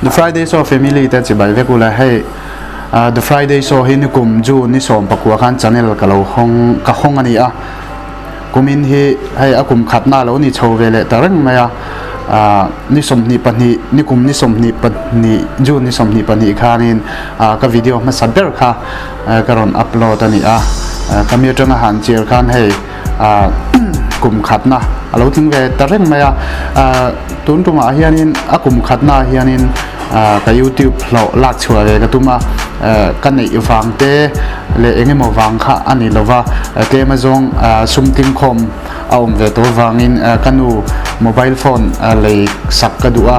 The Friday Show family te chibai vek ula hei The Friday Show hi nikum June ni 19 khan channel ka lo hawng ka hawng ani a kumin hi hei a kum khatna lo ni chho ve leh ta reng mai a ni 22 nikum ni 22 June ni 22 khanin ka video hmasa ber kha ka rawn upload ani a kami atanga han chir khan hei kum khatna a lo tling ve ta reng mai a tun tumah hianin a kum khatna hianin ka youtube hlawh lak chhuah ve ka tum a ka neih vang te leh engemaw vang kha a ni lova tlem azawng sum tingkhawm a awm ve tawh vangin ka nu mobile phone lei sak ka duh a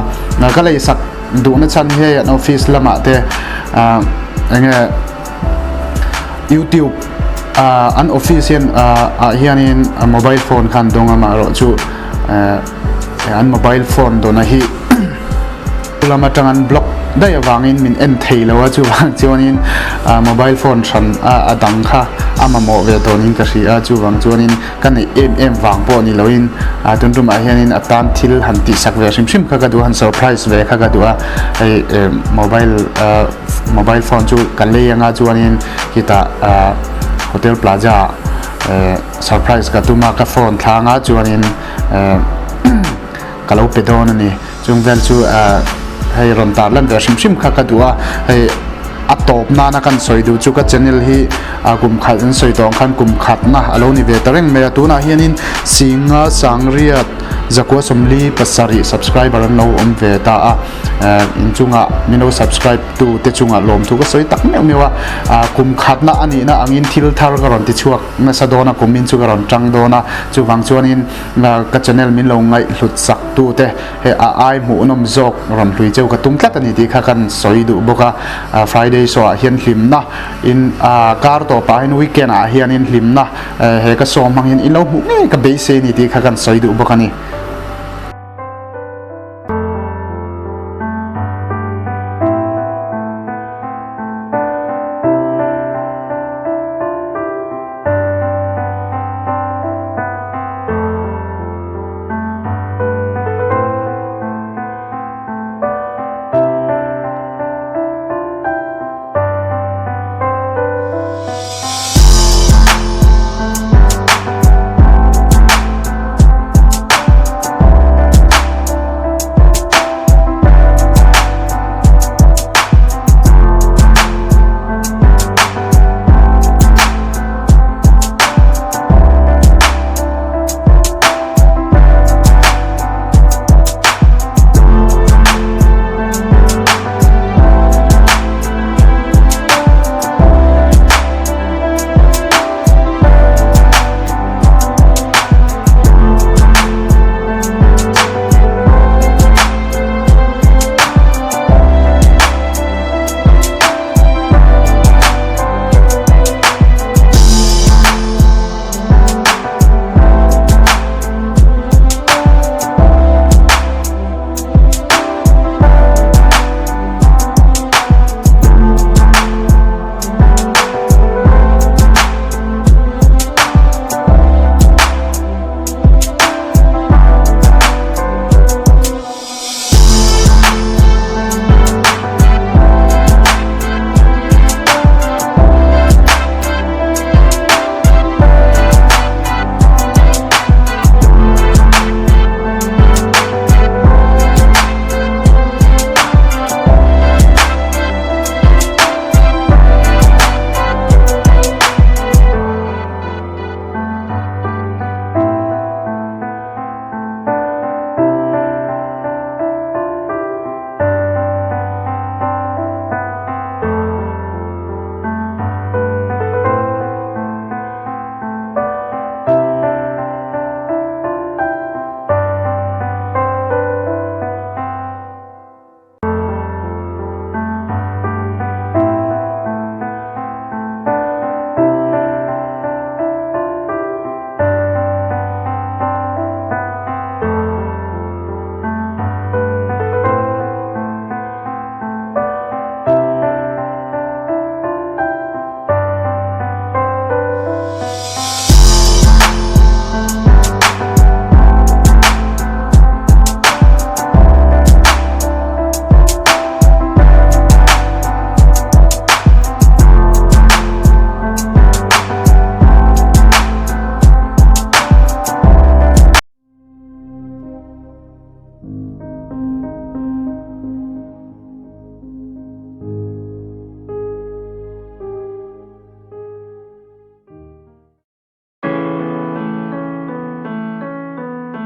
ka lei sak duhna chhan hi hei an office lamah te enge youtube an office hian ah hianin mobile phone khan dawng a amaherawh chu an mobile phone dawna hi lam atang an block daih avangin min en thei lo a chuvang chuanin mobile phone hran a dang kha a mamawh ve tawnin ka hria a chuvang chuanin ka neih em em vang pawh ni loin tun tumah hianin a tan thil han tihsak ve hrim hrim kha ka duh a han surprise ve kha ka duh a hei mobile mobile phone chu ka lei anga chuanin khitah hotel plaza ah surprise ka tum a ka phone thlang a chuanin ka lo pe dawn a ni chung vel chu hei rawn tar lan ve hrim hrim kha ka duh a hei a tawp nana kan sawi duh chu ka channel hi kum khat an sawi tawh ang khan kum khatna a lo ni ve ta reng mai a tunah hianin Singa Sangriat Zakua Sawmli pasarih subscriber an lo awm ve ta a. Inchunga min lo subscribe tu te chunga lawmthu ka sawi tak meuh meuh a, kum khatna a nihna angin thil thar ka rawn ti chhuak nasa dawn a, kum in chu ka rawn tang dawn a, chuvang chuanin ka channel min lo ngaihhlut sak tu te he a ai hmuhnawm zawk rawn hlui cheu ka tum tlat a ni tih kha kan sawi duh bawk a, Friday show ah hian hlimna in kar tawpah hian weekend ah hianin hlimna he ka sawm hmang hian in lo hmuh ngei ka beisei a ni tih kha kan sawi duh bawk a ni.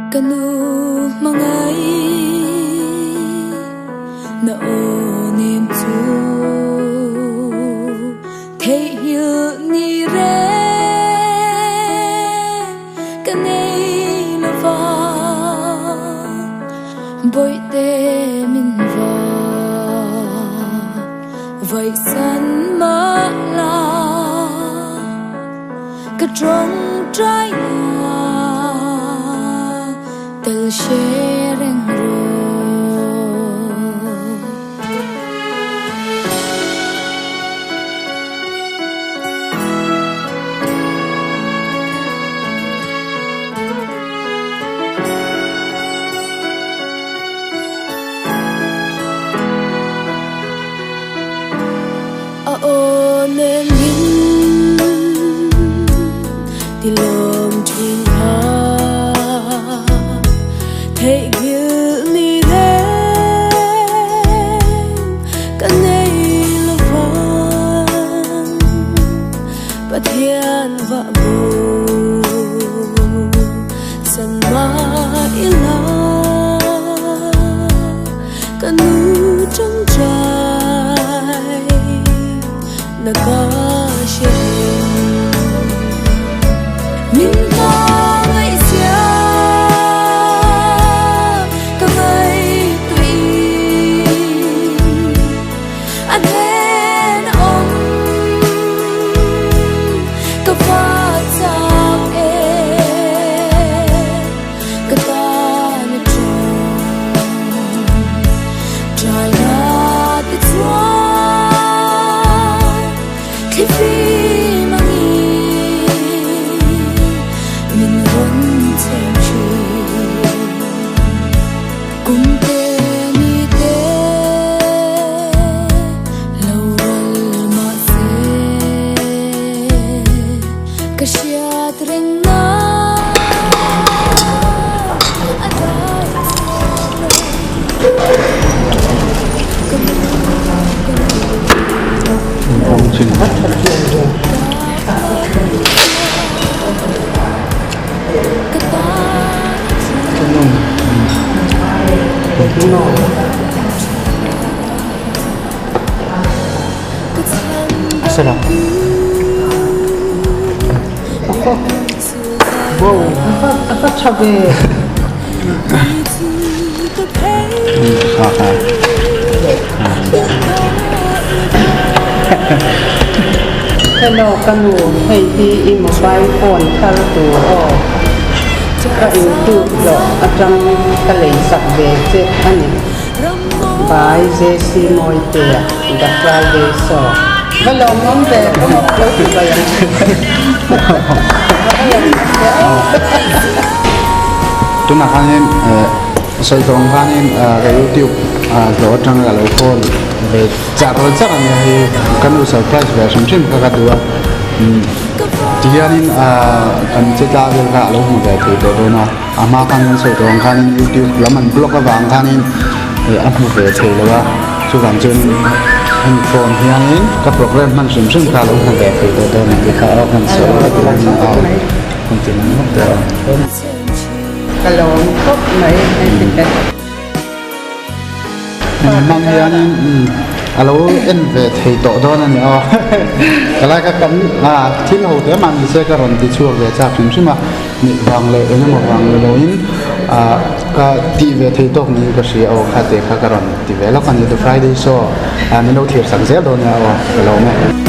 Ka nu hmangaih na aw nem chu theihnghilh ni reng ka nei lo vang Bawihte min vang vaihsan mah la. Ka tawngtai a, tel hre reng rawh. A aw nen min ti lawm thin kha Theihnghilh ni reng ka nei lo vang Pathian vah bu san mah ila Ka nu tawngtai na ka hre reng. Min hma ngaihzia ka ngaihtuih a hnen a awm ka va chak e ka tan a Ka hriat reng na a dai chuang lo ka nu ka nu ka tan A va tha ve. Hello ka nu, hei hi i mobile phone thar tur aw. Ka youtube hlawh atang ka lei sak ve che a ni. By JC Mawitea, The Friday Show. Va lawmawm ve, ka mawp lo ti bai ang. Tunah khanin sawi tawh ang khanin ka youtube hlawh atanga ka lo call ve char char a nia hei ka nu surprise ve hrim hrim kha ka duh a tihianin kan che tla vel kha a lo hmu ve thei tawh dawn a. A hma khan kan sawi tawh ang khanin youtube lam an block avang khanin eh a hmu ve thei lo a chuvang chuan hemi phone hianin ka program hman hrim hrim kha a lo hmu ve thei tawh dawn a tih kha a kan sawi a ti lang a kan ti lang ngawt tawh a. Ka lawm khawp mai. Hemi hmang hianin a lo en ve thei tawh dawn a ni aw. Ka lai kha kan thil ho te mah ni se ka rawn ti chhuak ve chak hrim hrim a, nih vang leh eng emaw vang ni loin ka tih ve thei tawk niin ka hria aw kha te kha ka rawn ti ve lawk a ni. The Friday Show min lo thlir sak zel dawn nia aw ka lawm e.